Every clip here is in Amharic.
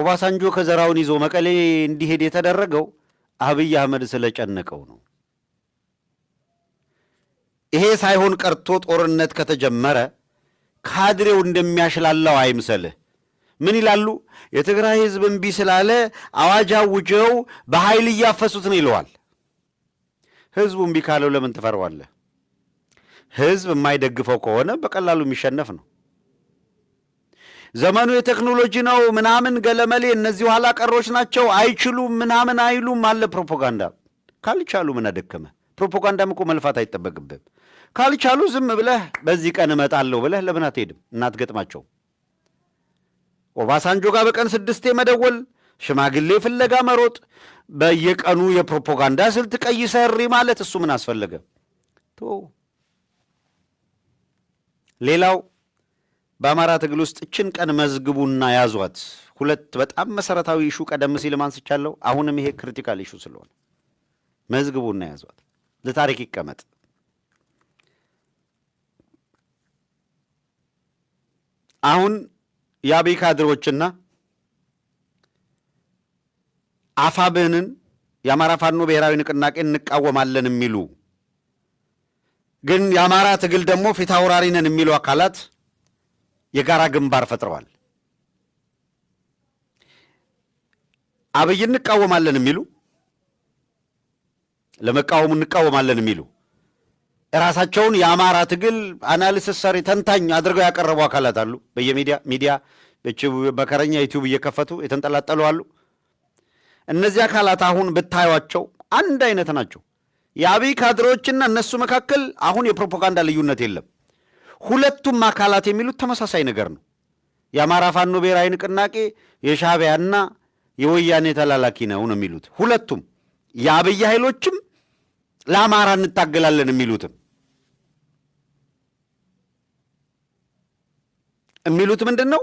ኦባሳንጆ ከዘራውን ይዞ መቀሌ እንዲሄድ የተደረገው አብይ አህመድ ስለጨነቀው ነው። ይሄ ሳይሆን ቀርቶ ጦርነት ከተጀመረ ካድሬው እንደሚያሽላላው አይምሰልህ። ምን ይላሉ? የትግራይ ህዝብ እምቢ ስላለ አዋጅ አውጀው በኃይል እያፈሱት ነው ይለዋል። ህዝቡ እምቢ ካለው ለምን ትፈራዋለህ? ህዝብ የማይደግፈው ከሆነ በቀላሉ የሚሸነፍ ነው። ዘመኑ የቴክኖሎጂ ነው ምናምን ገለመሌ፣ እነዚህ ኋላ ቀሮች ናቸው አይችሉም ምናምን አይሉም አለ ፕሮፓጋንዳ። ካልቻሉ ምን አደከመ? ፕሮፓጋንዳም እኮ መልፋት አይጠበቅብህም። ካልቻሉ ዝም ብለህ በዚህ ቀን እመጣለሁ ብለህ ለምን አትሄድም? እናትገጥማቸው። ኦባሳንጆ ጋር በቀን 6 መደወል፣ ሽማግሌ ፍለጋ መሮጥ፣ በየቀኑ የፕሮፓጋንዳ ስልት ቀይሰሪ ማለት እሱ ምን አስፈለገ? ሌላው በአማራ ትግል ውስጥ እችን ቀን መዝግቡና ያዟት። ሁለት በጣም መሰረታዊ issue ቀደም ሲል አንስቻለሁ። አሁንም ይሄ critical issue ስለሆነ መዝግቡና ያዟት፣ ለታሪክ ይቀመጥ። አሁን የአብይ ካድሮችና አፋብህንን የአማራ ፋኖ ብሔራዊ ንቅናቄ እንቃወማለን የሚሉ ግን የአማራ ትግል ደግሞ ፊት አውራሪ ነን የሚሉ አካላት የጋራ ግንባር ፈጥረዋል። አብይ እንቃወማለን የሚሉ፣ ለመቃወሙ እንቃወማለን የሚሉ፣ ራሳቸውን የአማራ ትግል analysis ሰሪ ተንታኝ አድርገው ያቀረቡ አካላት አሉ። በየሚዲያ ሚዲያ መከረኛ ዩቲዩብ እየከፈቱ የተንጠላጠሉ አሉ። እነዚህ አካላት አሁን ብታዩቸው አንድ አይነት ናቸው። የአብይ ካድሬዎችና እነሱ መካከል አሁን የፕሮፓጋንዳ ልዩነት የለም። ሁለቱም አካላት የሚሉት ተመሳሳይ ነገር ነው። የአማራ ፋኖ ብሔራዊ ንቅናቄ የሻዕቢያና የወያኔ ተላላኪ ነው ነው የሚሉት። ሁለቱም የአብይ ኃይሎችም ለአማራ እንታገላለን የሚሉትም ምንድን ነው?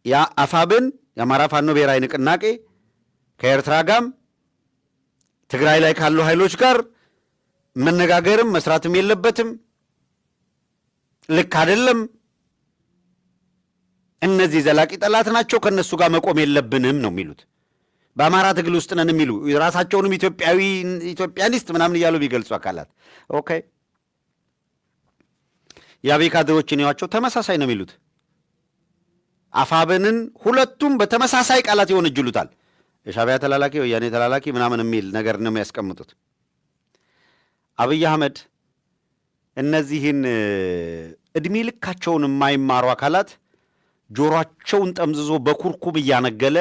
የአፋብን የአማራ ፋኖ ብሔራዊ ንቅናቄ ከኤርትራ ጋርም ትግራይ ላይ ካሉ ኃይሎች ጋር መነጋገርም መስራትም የለበትም፣ ልክ አይደለም፣ እነዚህ ዘላቂ ጠላት ናቸው፣ ከነሱ ጋር መቆም የለብንም ነው የሚሉት። በአማራ ትግል ውስጥ ነን የሚሉ ራሳቸውንም ኢትዮጵያዊ Ethiopianist ምናምን እያሉ የሚገልጹ አካላት okay፣ የአብይ ካድሬዎችን ያቸው ተመሳሳይ ነው የሚሉት። አፋብንን ሁለቱም በተመሳሳይ ቃላት ይወነጅሉታል። የሻዕቢያ ተላላኪ፣ ወያኔ ተላላኪ ምናምን የሚል ነገር ነው የሚያስቀምጡት። አብይ አህመድ እነዚህን እድሜ ልካቸውን የማይማሩ አካላት ጆሮአቸውን ጠምዝዞ በኩርኩም እያነገለ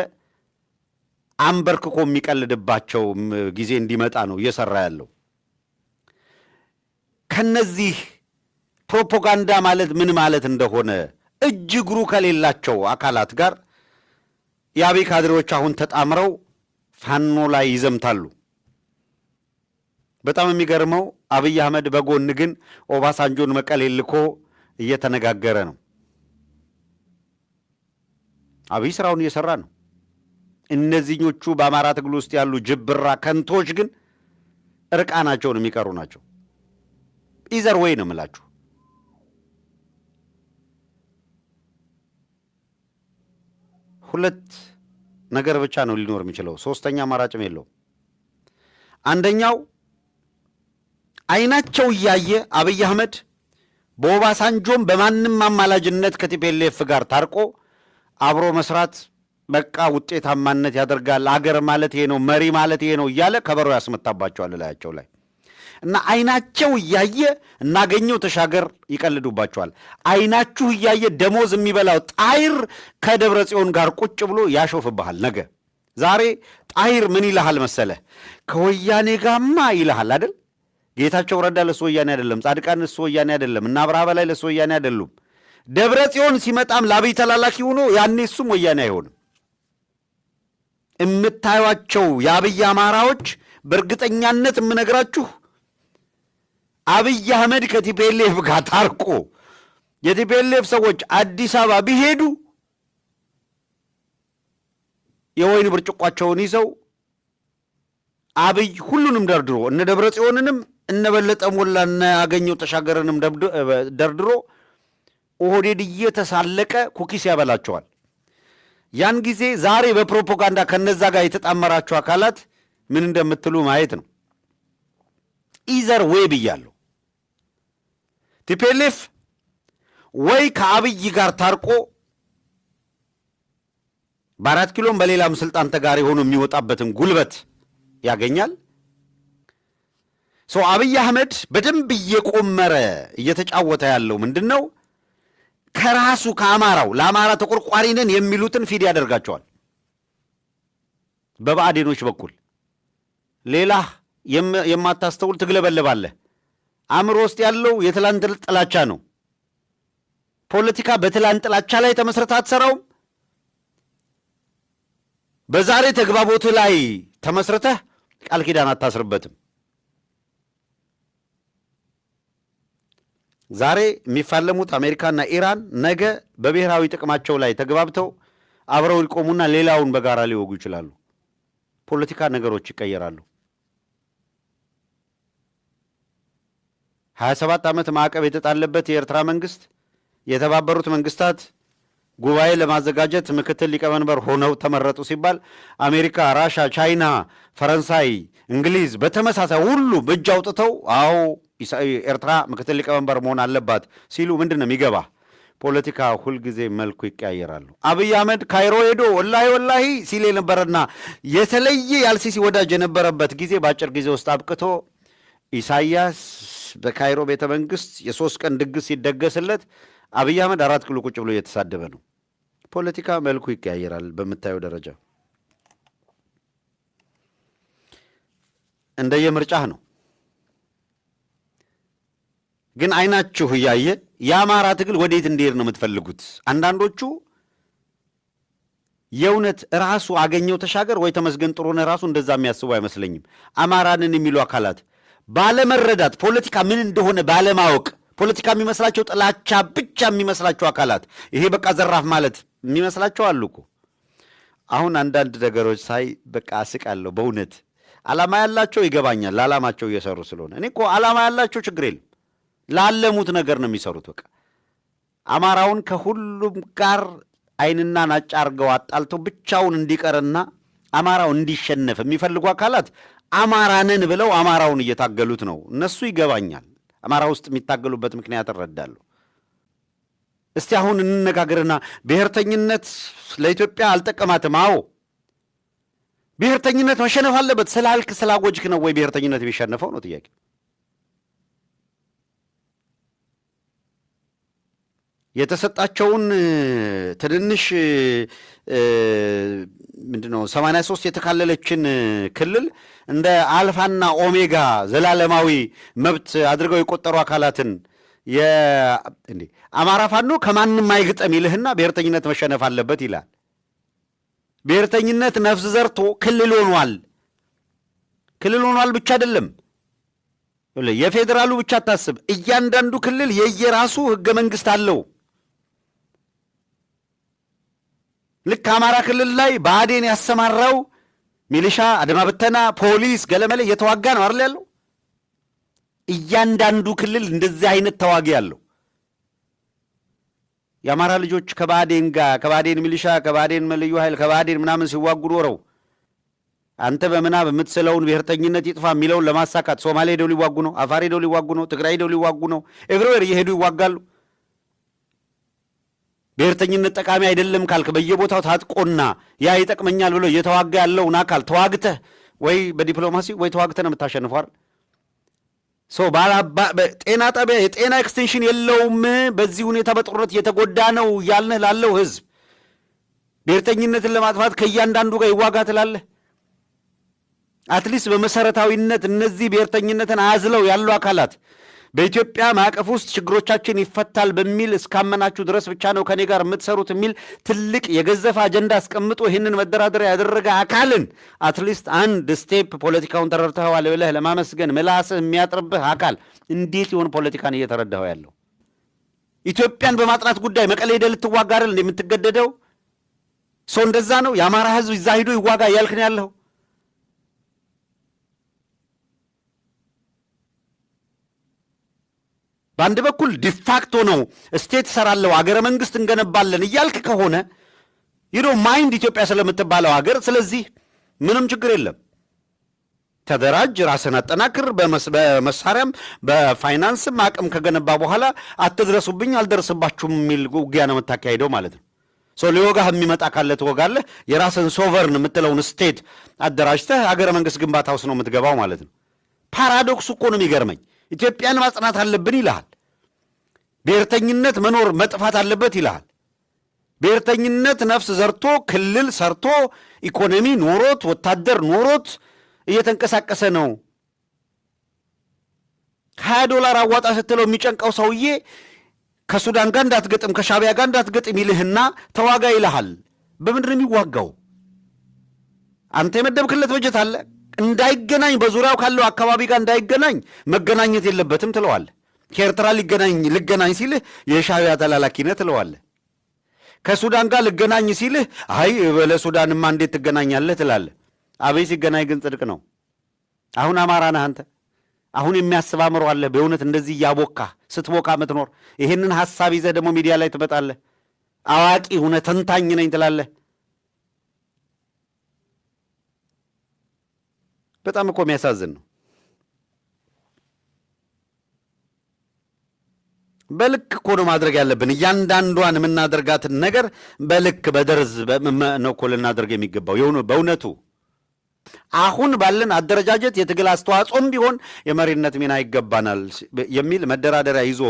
አንበርክኮ የሚቀልድባቸው ጊዜ እንዲመጣ ነው እየሰራ ያለው። ከነዚህ ፕሮፓጋንዳ ማለት ምን ማለት እንደሆነ እጅ እግሩ ከሌላቸው አካላት ጋር የአብይ ካድሬዎች አሁን ተጣምረው ፋኖ ላይ ይዘምታሉ። በጣም የሚገርመው አብይ አህመድ በጎን ግን ኦባሳንጆን መቀሌ ልኮ እየተነጋገረ ነው። አብይ ስራውን እየሰራ ነው። እነዚህኞቹ በአማራ ትግል ውስጥ ያሉ ጅብራ ከንቶች ግን እርቃናቸውን የሚቀሩ ናቸው። Either way ነው የምላችሁ። ሁለት ነገር ብቻ ነው ሊኖር የሚችለው፣ ሶስተኛ አማራጭም የለውም። አንደኛው አይናቸው እያየ አብይ አህመድ በኦባሳንጆም በማንም አማላጅነት ከ TPLF ጋር ታርቆ አብሮ መስራት በቃ ውጤታማነት ያደርጋል፣ አገር ማለት ይሄ ነው፣ መሪ ማለት ይሄ ነው እያለ ከበሮ ያስመታባቸዋል ላያቸው ላይ እና አይናቸው እያየ እናገኘው ተሻገር ይቀልዱባቸዋል። አይናችሁ እያየ ደሞዝ የሚበላው ጣይር ከደብረ ጽዮን ጋር ቁጭ ብሎ ያሾፍብሃል። ነገ ዛሬ ጣይር ምን ይልሃል መሰለህ? ከወያኔ ጋማ ይልሃል አይደል? ጌታቸው ረዳ ለሱ ወያኔ አይደለም፣ ጻድቃን ለሱ ወያኔ አይደለም፣ እና አብርሃ በላይ ለሱ ወያኔ አይደሉም። ደብረ ጽዮን ሲመጣም ለአብይ ተላላኪ ሆኖ ያኔ እሱም ወያኔ አይሆንም። የምታዩቸው የአብይ አማራዎች በእርግጠኛነት የምነግራችሁ አብይ አህመድ ከ TPLF ጋር ታርቆ የ TPLF ሰዎች አዲስ አበባ ቢሄዱ የወይን ብርጭቋቸውን ይዘው አብይ ሁሉንም ደርድሮ እነ ደብረ ጽዮንንም እነ በለጠ ሞላ እነ አገኘው ተሻገረንም ደርድሮ ኦህዴድ እየተሳለቀ cookies ያበላቸዋል። ያን ጊዜ ዛሬ በፕሮፓጋንዳ ከነዛ ጋር የተጣመራችሁ አካላት ምን እንደምትሉ ማየት ነው። Either way ብያለሁ። TPLF ወይ ከአብይ ጋር ታርቆ በአራት ኪሎም በሌላም ስልጣን ተጋሪ ሆኖ የሚወጣበትን ጉልበት ያገኛል። So አብይ አህመድ በደንብ እየቆመረ እየተጫወተ ያለው ምንድን ነው? ከራሱ ከአማራው ለአማራ ተቆርቋሪ ነን የሚሉትን feed ያደርጋቸዋል በብአዴኖች በኩል። ሌላ የማታስተውል ትግለበለባለህ። አእምሮ ውስጥ ያለው የትላንት ጥላቻ ነው። ፖለቲካ በትላንት ጥላቻ ላይ ተመስርተህ አትሰራውም። በዛሬ ተግባቦት ላይ ተመስርተህ ቃል ኪዳን አታስርበትም። ዛሬ የሚፋለሙት አሜሪካና ኢራን ነገ በብሔራዊ ጥቅማቸው ላይ ተግባብተው አብረው ሊቆሙና ሌላውን በጋራ ሊወጉ ይችላሉ። ፖለቲካ ነገሮች ይቀየራሉ። 27 ዓመት ማዕቀብ የተጣለበት የኤርትራ መንግስት የተባበሩት መንግስታት ጉባኤ ለማዘጋጀት ምክትል ሊቀመንበር ሆነው ተመረጡ ሲባል አሜሪካ፣ ራሻ፣ ቻይና፣ ፈረንሳይ፣ እንግሊዝ በተመሳሳይ ሁሉ እጅ አውጥተው አዎ ኤርትራ ምክትል ሊቀመንበር መሆን አለባት ሲሉ ምንድን ነው የሚገባ? ፖለቲካ ሁልጊዜ መልኩ ይቀያየራሉ። አብይ አህመድ ካይሮ ሄዶ ወላሂ ወላሂ ሲል የነበረና የተለየ የአልሲሲ ወዳጅ የነበረበት ጊዜ በአጭር ጊዜ ውስጥ አብቅቶ ኢሳያስ በካይሮ ቤተ መንግስት የ3 ቀን ድግስ ሲደገስለት አብይ አህመድ አራት ኪሎ ቁጭ ብሎ እየተሳደበ ነው። ፖለቲካ መልኩ ይቀያየራል። በምታየው ደረጃ እንደየምርጫህ ነው። ግን አይናችሁ እያየ የአማራ ትግል ወዴት እንዲሄድ ነው የምትፈልጉት? አንዳንዶቹ የእውነት ራሱ አገኘው ተሻገር ወይ ተመስገን ጥሩነህ ራሱ እንደዛ የሚያስቡ አይመስለኝም። አማራንን የሚሉ አካላት ባለመረዳት፣ ፖለቲካ ምን እንደሆነ ባለማወቅ፣ ፖለቲካ የሚመስላቸው ጥላቻ ብቻ የሚመስላቸው አካላት፣ ይሄ በቃ ዘራፍ ማለት የሚመስላቸው አሉ እኮ። አሁን አንዳንድ ነገሮች ሳይ በቃ አስቃለሁ። በእውነት ዓላማ ያላቸው ይገባኛል፣ ለዓላማቸው እየሰሩ ስለሆነ። እኔ እኮ ዓላማ ያላቸው ችግር የለም፣ ላለሙት ነገር ነው የሚሰሩት። በቃ አማራውን ከሁሉም ጋር አይንና ናጫ አድርገው አጣልተው ብቻውን እንዲቀርና አማራው እንዲሸነፍ የሚፈልጉ አካላት አማራንን ብለው አማራውን እየታገሉት ነው። እነሱ ይገባኛል። አማራ ውስጥ የሚታገሉበት ምክንያት እረዳለሁ። እስቲ አሁን እንነጋገርና ብሔርተኝነት ለኢትዮጵያ አልጠቀማትም። አዎ፣ ብሔርተኝነት መሸነፍ አለበት ስላልክ ስላወጅክ ነው ወይ ብሔርተኝነት የሚሸነፈው ነው ጥያቄ። የተሰጣቸውን ትንንሽ ምንድነው 83 የተካለለችን ክልል እንደ አልፋና ኦሜጋ ዘላለማዊ መብት አድርገው የቆጠሩ አካላትን፣ አማራ ፋኖ ከማንም አይግጠም ይልህና ብሔርተኝነት መሸነፍ አለበት ይላል። ብሔርተኝነት ነፍስ ዘርቶ ክልል ሆኗል። ክልል ሆኗል ብቻ አይደለም፣ የፌዴራሉ ብቻ አታስብ። እያንዳንዱ ክልል የየራሱ ህገ መንግስት አለው። ልክ አማራ ክልል ላይ ብአዴን ያሰማራው ሚሊሻ፣ አድማ ብተና፣ ፖሊስ፣ ገለመሌ እየተዋጋ ነው አይደል ያለው። እያንዳንዱ ክልል እንደዚህ አይነት ተዋጊ አለው። የአማራ ልጆች ከባዴን ጋር፣ ከባዴን ሚሊሻ፣ ከባዴን ልዩ ኃይል፣ ከባዴን ምናምን ሲዋጉ ኖረው አንተ በምናብ የምትስለውን ብሔርተኝነት ይጥፋ የሚለውን ለማሳካት ሶማሌ ሄደው ሊዋጉ ነው፣ አፋር ሄደው ሊዋጉ ነው፣ ትግራይ ሄደው ሊዋጉ ነው። Everywhere እየሄዱ ይዋጋሉ። ብሔርተኝነት ጠቃሚ አይደለም ካልክ በየቦታው ታጥቆና ያ ይጠቅመኛል ብሎ እየተዋጋ ያለውን አካል ተዋግተህ ወይ በዲፕሎማሲ ወይ ተዋግተህ ነው የምታሸንፈው አይደል? ሰው ጤና ጣቢያ የጤና extension የለውም። በዚህ ሁኔታ በጦርነት እየተጎዳ ነው እያልንህ ላለው ህዝብ ብሔርተኝነትን ለማጥፋት ከእያንዳንዱ ጋር ይዋጋ ትላለህ። At least በመሰረታዊነት እነዚህ ብሔርተኝነትን አዝለው ያሉ አካላት በኢትዮጵያ ማዕቀፍ ውስጥ ችግሮቻችን ይፈታል በሚል እስካመናችሁ ድረስ ብቻ ነው ከኔ ጋር የምትሰሩት የሚል ትልቅ የገዘፈ አጀንዳ አስቀምጦ ይህንን መደራደሪያ ያደረገ አካልን at least አንድ step ፖለቲካውን ተረድተኸዋል ብለህ ለማመስገን ምላስህ የሚያጥርብህ አካል እንዴት ይሆን ፖለቲካን እየተረዳኸው ያለው? ኢትዮጵያን በማጥራት ጉዳይ መቀሌ ሄደህ ልትዋጋ አይደል የምትገደደው? ሰው እንደዛ ነው። የአማራ ህዝብ እዛ ሂዶ ይዋጋ እያልክ ነው ያለው። በአንድ በኩል de facto ነው state እሰራለሁ፣ አገረ መንግስት እንገነባለን እያልክ ከሆነ You don't mind ኢትዮጵያ ስለምትባለው ሀገር። ስለዚህ ምንም ችግር የለም። ተደራጅ፣ ራስን አጠናክር። በመሳሪያም በፋይናንስም አቅም ከገነባ በኋላ አትድረሱብኝ፣ አልደርስባችሁም የሚል ውጊያ ነው የምታካሂደው ማለት ነው። So ሊወጋህ የሚመጣ ካለ ትወጋለህ። የራስን sovereign የምትለውን state አደራጅተህ ሀገረ መንግስት ግንባታ ውስጥ ነው የምትገባው ማለት ነው። Paradox ኡ እኮ ነው የሚገርመኝ። ኢትዮጵያን ማጽናት አለብን ይልሃል። ብሔርተኝነት መኖር መጥፋት አለበት ይልሃል። ብሔርተኝነት ነፍስ ዘርቶ፣ ክልል ሰርቶ፣ ኢኮኖሚ ኖሮት፣ ወታደር ኖሮት እየተንቀሳቀሰ ነው። $20 አዋጣ ስትለው የሚጨንቀው ሰውዬ ከሱዳን ጋር እንዳትገጥም፣ ከሻቢያ ጋር እንዳትገጥም ይልህና ተዋጋ ይልሃል። በምንድን ነው የሚዋጋው? አንተ የመደብክለት በጀት አለ። እንዳይገናኝ፣ በዙሪያው ካለው አካባቢ ጋር እንዳይገናኝ፣ መገናኘት የለበትም ትለዋለህ። ከኤርትራ ሊገናኝ ልገናኝ ሲልህ የሻቢያ ተላላኪ ነህ ትለዋለህ። ከሱዳን ጋር ልገናኝ ሲልህ አይ ለሱዳንማ እንዴት ትገናኛለህ ትላለህ። አብይ ሲገናኝ ግን ጽድቅ ነው። አሁን አማራ ነህ አንተ። አሁን የሚያስብ አእምሮ አለህ። በእውነት እንደዚህ እያቦካ ስትቦካ ምትኖር፣ ይሄንን ሐሳብ ይዘህ ደግሞ ሚዲያ ላይ ትመጣለህ። አዋቂ ሁነህ ተንታኝ ነኝ ትላለህ። በጣም እኮ የሚያሳዝን ነው። በልክ እኮ ነው ማድረግ ያለብን። እያንዳንዷን የምናደርጋትን ነገር በልክ በደርዝ ነው እኮ ልናደርግ የሚገባው። በእውነቱ አሁን ባለን አደረጃጀት የትግል አስተዋጽኦም ቢሆን የመሪነት ሚና ይገባናል የሚል መደራደሪያ ይዞ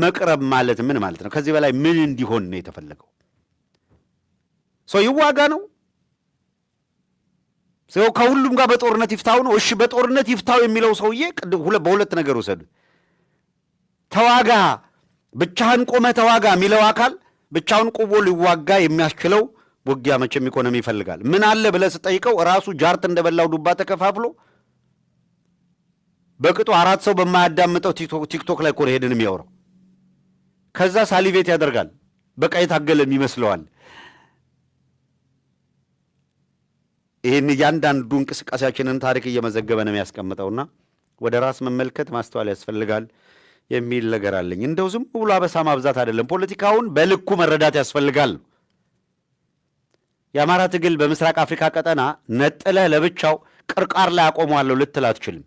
መቅረብ ማለት ምን ማለት ነው? ከዚህ በላይ ምን እንዲሆን ነው የተፈለገው? ሰው ይዋጋ ነው? ሰው ከሁሉም ጋር በጦርነት ይፍታው ነው? እሺ በጦርነት ይፍታው የሚለው ሰውዬ በሁለት ነገር ውሰዱት። ተዋጋ፣ ብቻህን ቆመህ ተዋጋ የሚለው አካል ብቻውን ቆሞ ሊዋጋ የሚያስችለው ውጊያ መቼም ኢኮኖሚ ይፈልጋል። ምን አለ ብለህ ስጠይቀው ራሱ ጃርት እንደበላው ዱባ ተከፋፍሎ በቅጡ አራት ሰው በማያዳምጠው ቲክቶክ ላይ እኮ ነው ሄድን የሚያወራው። ከዛ salivate ያደርጋል። በቃ የታገለም ይመስለዋል። ይህን እያንዳንዱ እንቅስቃሴያችንን ታሪክ እየመዘገበ ነው የሚያስቀምጠውና ወደ ራስ መመልከት ማስተዋል ያስፈልጋል የሚል ነገር አለኝ። እንደው ዝም ብሎ አበሳ ማብዛት አይደለም፣ ፖለቲካውን በልኩ መረዳት ያስፈልጋል። የአማራ ትግል በምስራቅ አፍሪካ ቀጠና ነጥለህ ለብቻው ቅርቃር ላይ አቆመዋለሁ ልትል አትችልም።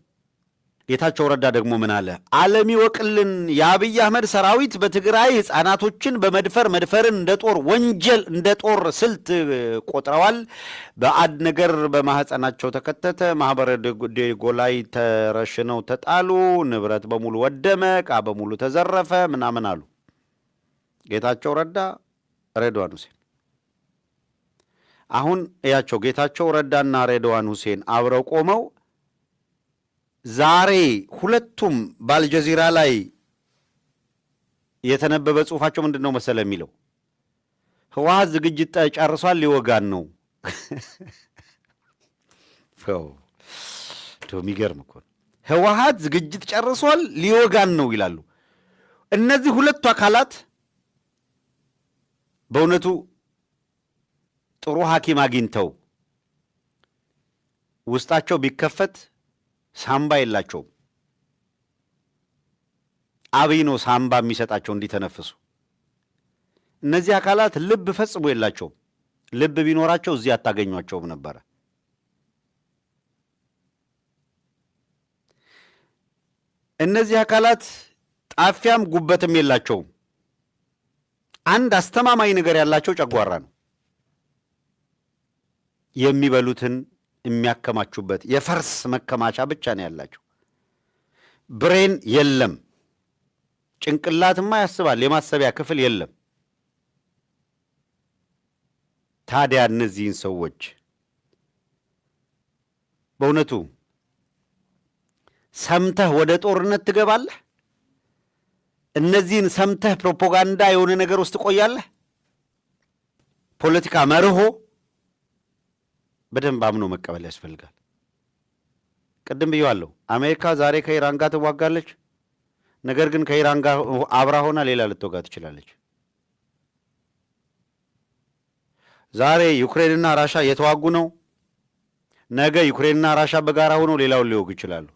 ጌታቸው ረዳ ደግሞ ምን አለ? ዓለም ይወቅልን፣ የአብይ አህመድ ሰራዊት በትግራይ ሕፃናቶችን በመድፈር መድፈርን እንደ ጦር ወንጀል እንደ ጦር ስልት ቆጥረዋል። ባዕድ ነገር በማህፀናቸው ተከተተ። ማህበረ ዴጎ ላይ ተረሽነው ተጣሉ። ንብረት በሙሉ ወደመ፣ ዕቃ በሙሉ ተዘረፈ ምናምን አሉ። ጌታቸው ረዳ፣ ሬድዋን ሁሴን፣ አሁን እያቸው፣ ጌታቸው ረዳና ሬድዋን ሁሴን አብረው ቆመው ዛሬ ሁለቱም በአልጀዚራ ላይ የተነበበ ጽሁፋቸው ምንድን ነው መሰለ የሚለው? ህወሓት ዝግጅት ጨርሷል፣ ሊወጋን ነው። የሚገርም እኮ ነው። ህወሓት ዝግጅት ጨርሷል፣ ሊወጋን ነው ይላሉ። እነዚህ ሁለቱ አካላት በእውነቱ ጥሩ ሐኪም አግኝተው ውስጣቸው ቢከፈት ሳምባ የላቸውም። አብይ ነው ሳምባ የሚሰጣቸው እንዲተነፍሱ። እነዚህ አካላት ልብ ፈጽሞ የላቸውም። ልብ ቢኖራቸው እዚህ አታገኟቸውም ነበረ። እነዚህ አካላት ጣፊያም ጉበትም የላቸውም። አንድ አስተማማኝ ነገር ያላቸው ጨጓራ ነው። የሚበሉትን የሚያከማቹበት የፈርስ መከማቻ ብቻ ነው ያላቸው። Brain የለም። ጭንቅላትማ ያስባል፣ የማሰቢያ ክፍል የለም። ታዲያ እነዚህን ሰዎች በእውነቱ ሰምተህ ወደ ጦርነት ትገባለህ? እነዚህን ሰምተህ ፕሮፓጋንዳ የሆነ ነገር ውስጥ ትቆያለህ? ፖለቲካ መርሆ በደንብ አምኖ መቀበል ያስፈልጋል። ቅድም ብየዋለሁ። አሜሪካ ዛሬ ከኢራን ጋር ትዋጋለች። ነገር ግን ከኢራን ጋር አብራ ሆና ሌላ ልትወጋ ትችላለች። ዛሬ ዩክሬንና ራሻ እየተዋጉ ነው። ነገ ዩክሬንና ራሻ በጋራ ሆነው ሌላውን ሊወጉ ይችላሉ።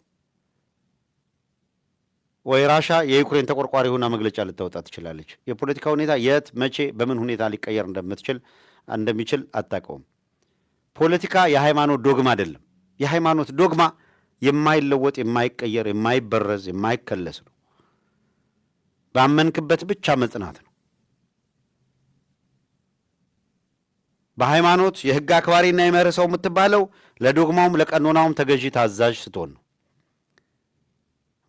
ወይ ራሻ የዩክሬን ተቆርቋሪ ሆና መግለጫ ልታወጣ ትችላለች። የፖለቲካ ሁኔታ የት፣ መቼ፣ በምን ሁኔታ ሊቀየር እንደምትችል እንደሚችል አታውቀውም። ፖለቲካ የሃይማኖት ዶግማ አይደለም። የሃይማኖት ዶግማ የማይለወጥ፣ የማይቀየር፣ የማይበረዝ፣ የማይከለስ ነው። ባመንክበት ብቻ መጽናት ነው። በሃይማኖት የህግ አክባሪና የመርህ ሰው የምትባለው ለዶግማውም ለቀኖናውም ተገዢ ታዛዥ ስትሆን ነው።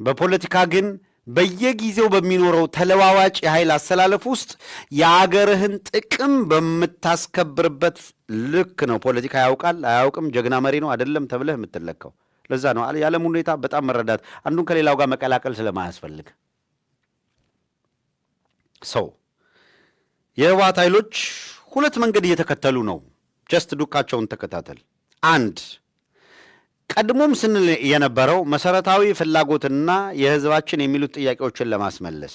በፖለቲካ ግን በየጊዜው በሚኖረው ተለዋዋጭ የኃይል አሰላለፍ ውስጥ የአገርህን ጥቅም በምታስከብርበት ልክ ነው። ፖለቲካ ያውቃል አያውቅም፣ ጀግና መሪ ነው አይደለም ተብለህ የምትለካው። ለዛ ነው የዓለም ሁኔታ በጣም መረዳት አንዱን ከሌላው ጋር መቀላቀል ስለማያስፈልግ። So የህወሓት ኃይሎች ሁለት መንገድ እየተከተሉ ነው። Just ዱካቸውን ተከታተል። አንድ፣ ቀድሞም ስንል የነበረው መሰረታዊ ፍላጎትና የህዝባችን የሚሉት ጥያቄዎችን ለማስመለስ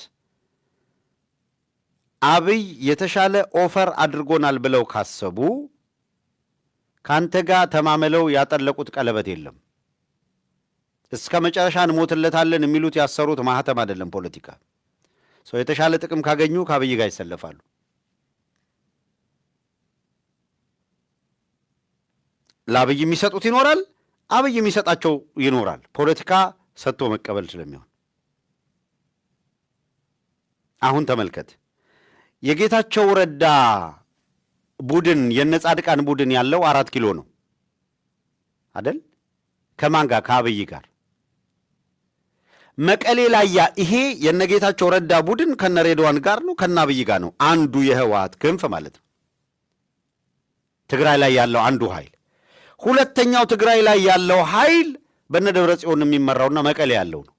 አብይ የተሻለ offer አድርጎናል ብለው ካሰቡ ከአንተ ጋር ተማምለው ያጠለቁት ቀለበት የለም። እስከ መጨረሻ እንሞትለታለን የሚሉት ያሰሩት ማህተም አይደለም ፖለቲካ። So የተሻለ ጥቅም ካገኙ ከአብይ ጋር ይሰለፋሉ። ለአብይ የሚሰጡት ይኖራል፣ አብይ የሚሰጣቸው ይኖራል። ፖለቲካ ሰጥቶ መቀበል ስለሚሆን አሁን ተመልከት። የጌታቸው ረዳ ቡድን፣ የነጻድቃን ቡድን ያለው 4 ኪሎ ነው አደል? ከማን ጋር? ከአብይ ጋር። መቀሌ ላይ ይሄ የነጌታቸው ረዳ ቡድን ከነ ሬድዋን ጋር ነው፣ ከነ አብይ ጋር ነው። አንዱ የህወሓት ክንፍ ማለት ነው። ትግራይ ላይ ያለው አንዱ ኃይል። ሁለተኛው ትግራይ ላይ ያለው ኃይል በነ ደብረ ጽዮን የሚመራውና መቀሌ ያለው ነው።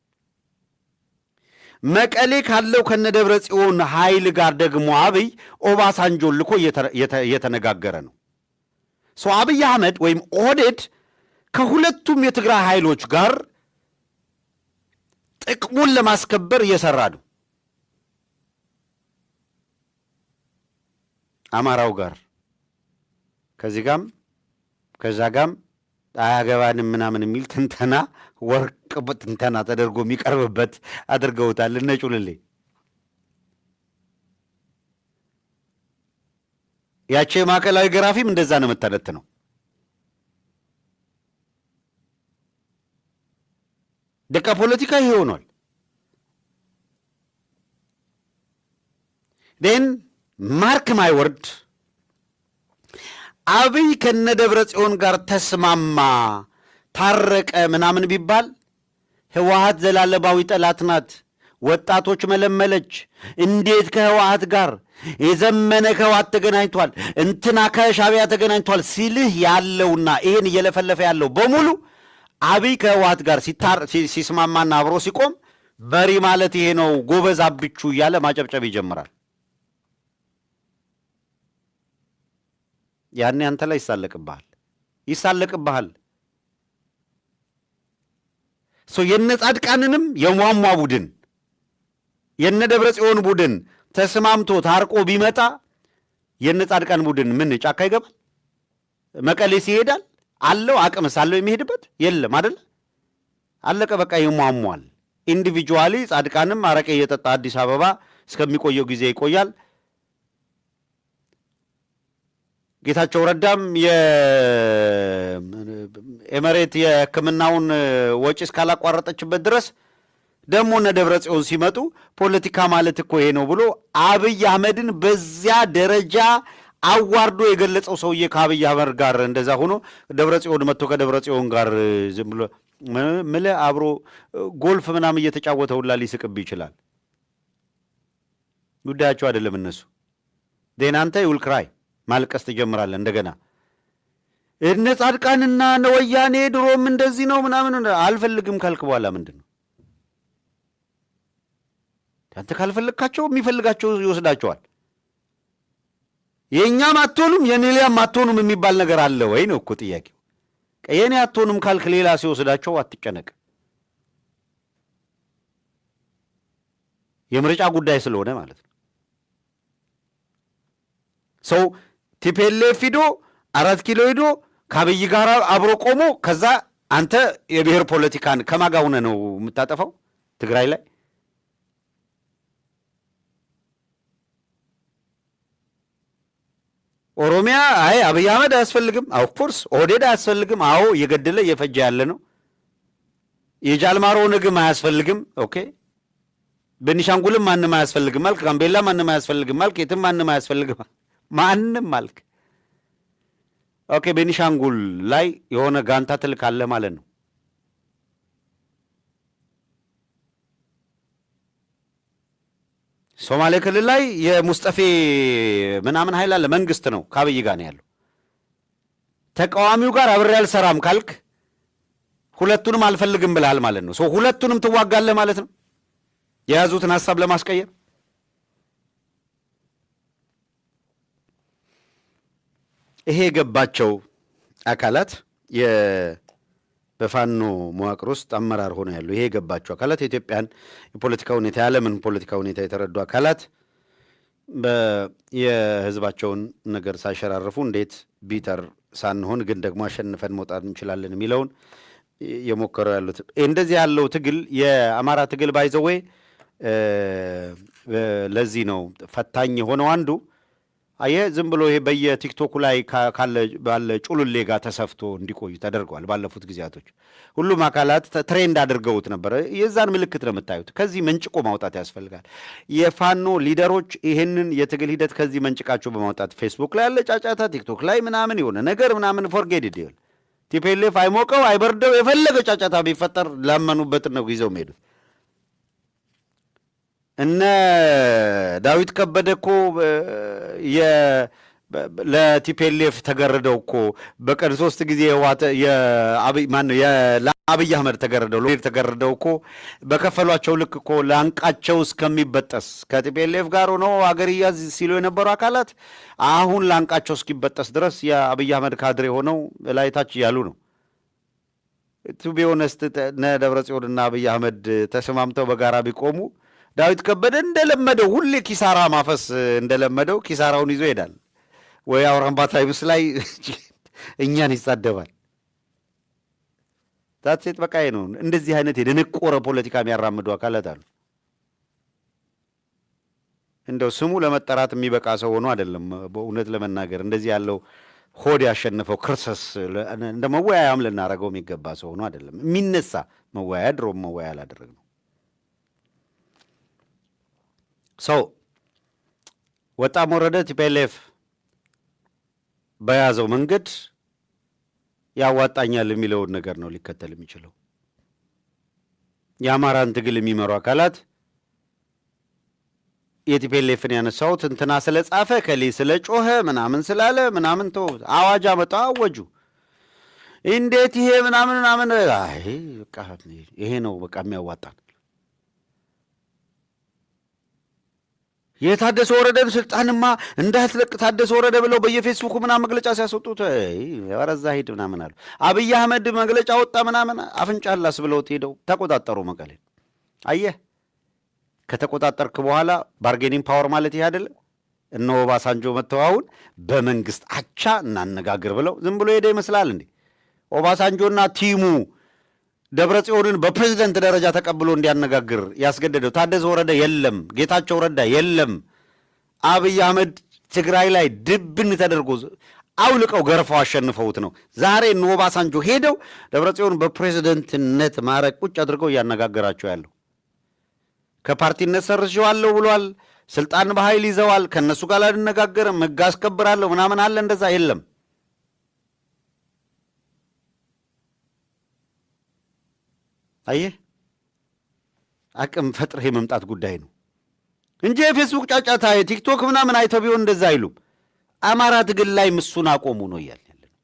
መቀሌ ካለው ከነ ደብረ ጽዮን ኃይል ጋር ደግሞ አብይ ኦባሳንጆን ልኮ እየተነጋገረ ነው። So አብይ አህመድ ወይም ኦህዴድ ከሁለቱም የትግራይ ኃይሎች ጋር ጥቅሙን ለማስከበር እየሰራ ነው። አማራው ጋር ከዚህ ጋም ከዛ ጋም አያገባንም ምናምን የሚል ትንተና ወርቅ ትንተና ተደርጎ የሚቀርብበት አድርገውታል። እነ ጩልሌ ያቺ የማዕከላዊ ገራፊም እንደዛ ነው የምታለት ነው። ደቃ ፖለቲካ ይሄ ሆኗል። Then mark my word፣ አብይ ከነ ደብረ ጽዮን ጋር ተስማማ፣ ታረቀ ምናምን ቢባል ህወሓት ዘላለማዊ ጠላት ናት፣ ወጣቶች መለመለች፣ እንዴት ከህወሓት ጋር የዘመነ ከህወሓት ተገናኝቷል፣ እንትና ከሻዕቢያ ተገናኝቷል ሲልህ ያለውና ይሄን እየለፈለፈ ያለው በሙሉ አብይ ከህወሓት ጋር ሲስማማና አብሮ ሲቆም መሪ ማለት ይሄ ነው፣ ጎበዝ አብቹ እያለ ማጨብጨብ ይጀምራል። ያኔ አንተ ላይ ይሳለቅብሃል፣ ይሳለቅብሃል። So የነ ጻድቃንንም የሟሟ ቡድን የነ ደብረ ጽዮን ቡድን ተስማምቶ ታርቆ ቢመጣ የነ ጻድቃን ቡድን ምን ጫካ ይገባል? መቀሌ ሲሄዳል አለው አቅምስ አለው የሚሄድበት የለም አደለ? አለቀ በቃ ይሟሟል። Individually ጻድቃንም አረቄ እየጠጣ አዲስ አበባ እስከሚቆየው ጊዜ ይቆያል። ጌታቸው ረዳም የኤመሬት የሕክምናውን ወጪ እስካላቋረጠችበት ድረስ ደግሞ እነ ደብረ ጽዮን ሲመጡ ፖለቲካ ማለት እኮ ይሄ ነው ብሎ አብይ አህመድን በዚያ ደረጃ አዋርዶ የገለጸው ሰውዬ ከአብይ አህመድ ጋር እንደዛ ሆኖ ደብረ ጽዮን መጥቶ ከደብረ ጽዮን ጋር ዝም ብሎ ምልህ አብሮ ጎልፍ ምናምን እየተጫወተ ሁላ ሊስቅብ ይችላል። ጉዳያቸው አይደለም እነሱ። Then አንተ you'll cry፣ ማልቀስ ትጀምራለህ እንደገና። እነ ጻድቃንና እነ ወያኔ ድሮም እንደዚህ ነው ምናምን አልፈልግም ካልክ በኋላ ምንድን ነው? አንተ ካልፈለግካቸው የሚፈልጋቸው ይወስዳቸዋል። የእኛም አትሆኑም የኔሊያም አትሆኑም የሚባል ነገር አለ ወይ ነው እኮ ጥያቄው። የኔ አትሆኑም ካልክ ሌላ ሲወስዳቸው አትጨነቅ። የምርጫ ጉዳይ ስለሆነ ማለት ነው። So TPLF ሂዶ 4 ኪሎ ሂዶ ከአብይ ጋር አብሮ ቆሞ ከዛ አንተ የብሔር ፖለቲካን ከማን ጋር ሆነህ ነው የምታጠፋው ትግራይ ላይ? ኦሮሚያ አይ አብይ አህመድ አያስፈልግም፣ of course ኦህዴድ አያስፈልግም። አዎ፣ እየገደለ እየፈጀ ያለ ነው። የጃልማሮ ንግም አያስፈልግም። Okay፣ ቤኒሻንጉልም ማንም አያስፈልግም አልክ፣ ጋምቤላ ማንም አያስፈልግም አልክ፣ የትም ማንም አያስፈልግም ማንም አልክ። Okay፣ ቤኒሻንጉል ላይ የሆነ ጋንታ ትልካለህ ማለት ነው። ሶማሌ ክልል ላይ የሙስጠፌ ምናምን ኃይል አለ፣ መንግስት ነው፣ ከአብይ ጋር ነው ያለው። ተቃዋሚው ጋር አብሬ አልሰራም ካልክ ሁለቱንም አልፈልግም ብለሃል ማለት ነው። ሁለቱንም ትዋጋለህ ማለት ነው፣ የያዙትን ሀሳብ ለማስቀየር። ይሄ የገባቸው አካላት፣ በፋኖ መዋቅር ውስጥ አመራር ሆነው ያሉ፣ ይሄ የገባቸው አካላት፣ የኢትዮጵያን የፖለቲካ ሁኔታ፣ የዓለምን ፖለቲካ ሁኔታ የተረዱ አካላት የህዝባቸውን ነገር ሳይሸራርፉ እንዴት bitter ሳንሆን ግን ደግሞ አሸንፈን መውጣት እንችላለን የሚለውን የሞከረው ያሉት። እንደዚህ ያለው ትግል፣ የአማራ ትግል by the way ለዚህ ነው ፈታኝ የሆነው አንዱ። አየህ፣ ዝም ብሎ ይሄ በየቲክቶኩ ላይ ካለ ባለ ጩሉሌ ጋር ተሰፍቶ እንዲቆዩ ተደርገዋል። ባለፉት ጊዜያቶች ሁሉም አካላት trend አድርገውት ነበረ። የዛን ምልክት ነው የምታዩት። ከዚህ መንጭቆ ማውጣት ያስፈልጋል። የፋኖ leader ኦች ይህንን የትግል ሂደት ከዚህ መንጭቃቸው በማውጣት፣ ፌስቡክ ላይ ያለ ጫጫታ፣ ቲክቶክ ላይ ምናምን የሆነ ነገር ምናምን forget it። TPLF አይሞቀው አይበርደው፣ የፈለገ ጫጫታ ቢፈጠር ላመኑበትን ነው ይዘው የሚሄዱት። እነ ዳዊት ከበደ እኮ ለ TPLF ተገርደው እኮ በቀን ሶስት ጊዜ ማነው ለአብይ አህመድ ተገርደው፣ ተገርደው እኮ በከፈሏቸው ልክ እኮ ላንቃቸው እስከሚበጠስ ከ TPLF ጋር ሆኖ አገር እያዝ ሲሉ የነበሩ አካላት አሁን ላንቃቸው እስኪበጠስ ድረስ የአብይ አህመድ ካድሬ ሆነው ላይ ታች እያሉ ነው። To be honest፣ እነ ደብረ ጽዮንና አብይ አህመድ ተስማምተው በጋራ ቢቆሙ ዳዊት ከበደ እንደለመደው፣ ሁሌ ኪሳራ ማፈስ እንደለመደው ኪሳራውን ይዞ ይሄዳል። ወይ አውራምባ ታይምስ ላይ እኛን ይሳደባል። That's it፣ በቃ ነው። እንደዚህ አይነት የደነቆረ ፖለቲካ የሚያራምዱ አካላት አሉ። እንደው ስሙ ለመጠራት የሚበቃ ሰው ሆኖ አይደለም። በእውነት ለመናገር እንደዚህ ያለው ሆድ ያሸነፈው ክርስስ እንደ መወያያም ልናደርገው የሚገባ ሰው ሆኖ አይደለም የሚነሳ መወያያ። ድሮም መወያያ አላደረግነው። ሰው ወጣም ወረደ TPLF በያዘው መንገድ ያዋጣኛል የሚለውን ነገር ነው ሊከተል የሚችለው። የአማራን ትግል የሚመሩ አካላት የ TPLF ን ያነሳሁት እንትና ስለ ጻፈ፣ ከሌ ስለ ጮኸ፣ ምናምን ስላለ ምናምን ተው፣ አዋጅ አመጣ፣ አወጁ። እንዴት ይሄ ምናምን ምናምን፣ አይ በቃ ይሄ ነው በቃ የሚያዋጣን። የታደሰ ወረደን ስልጣንማ እንዳትለቅ ታደሰ ወረደ ብለው በየፌስቡኩ ምናምን መግለጫ ሲያስወጡት ወረዛ ሂድ ምናምን አሉ። አብይ አህመድ መግለጫ ወጣ ምናምን፣ አፍንጫ ላስ ብለውት ሄደው ተቆጣጠሩ መቀሌን። አየህ፣ ከተቆጣጠርክ በኋላ bargaining power ማለት ይሄ አይደለ? እነ ኦባሳንጆ መጥተው አሁን በመንግስት አቻ እናነጋግር ብለው ዝም ብሎ ሄደ ይመስላል እንዴ? ኦባሳንጆና team ኡ ደብረ ጽዮንን በፕሬዚደንት ደረጃ ተቀብሎ እንዲያነጋግር ያስገደደው ታደሰ ወረደ የለም፣ ጌታቸው ረዳ የለም። አብይ አህመድ ትግራይ ላይ ድብን ተደርጎ አውልቀው ገርፈው አሸንፈውት ነው። ዛሬ እነ ኦባሳንጆ ሄደው ደብረ ጽዮን በፕሬዚደንትነት ማዕረግ ቁጭ አድርገው እያነጋገራቸው ያለው። ከፓርቲነት ሰርዤዋለሁ ብሏል። ስልጣን በኃይል ይዘዋል። ከእነሱ ጋር አልነጋገርም፣ ሕግ አስከብራለሁ ምናምን አለ። እንደዛ የለም። አየህ፣ አቅም ፈጥረህ የመምጣት ጉዳይ ነው እንጂ የፌስቡክ ጫጫታ፣ የቲክቶክ ምናምን አይተው ቢሆን እንደዛ አይሉም። አማራ ትግል ላይ ምሱን አቆሙ ነው እያልን ያለ ነው።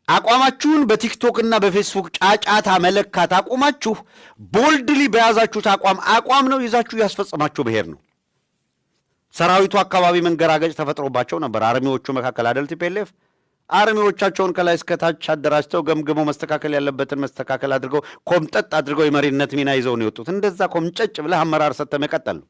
አቋማችሁን በቲክቶክ እና በፌስቡክ ጫጫታ መለካት አቁማችሁ boldly በያዛችሁት አቋም፣ አቋም ነው ይዛችሁ እያስፈጸማችሁ ብሄር ነው። ሰራዊቱ አካባቢ መንገራገጭ ተፈጥሮባቸው ነበር። Army ዎቹ መካከል አደል? TPLF army ዎቻቸውን ከላይ እስከታች አደራጅተው፣ ገምግመው፣ መስተካከል ያለበትን መስተካከል አድርገው፣ ኮምጠጥ አድርገው የመሪነት ሚና ይዘው ነው የወጡት። እንደዛ ኮምጨጭ ብለህ አመራር ሰጥተህ መቀጠል ነው።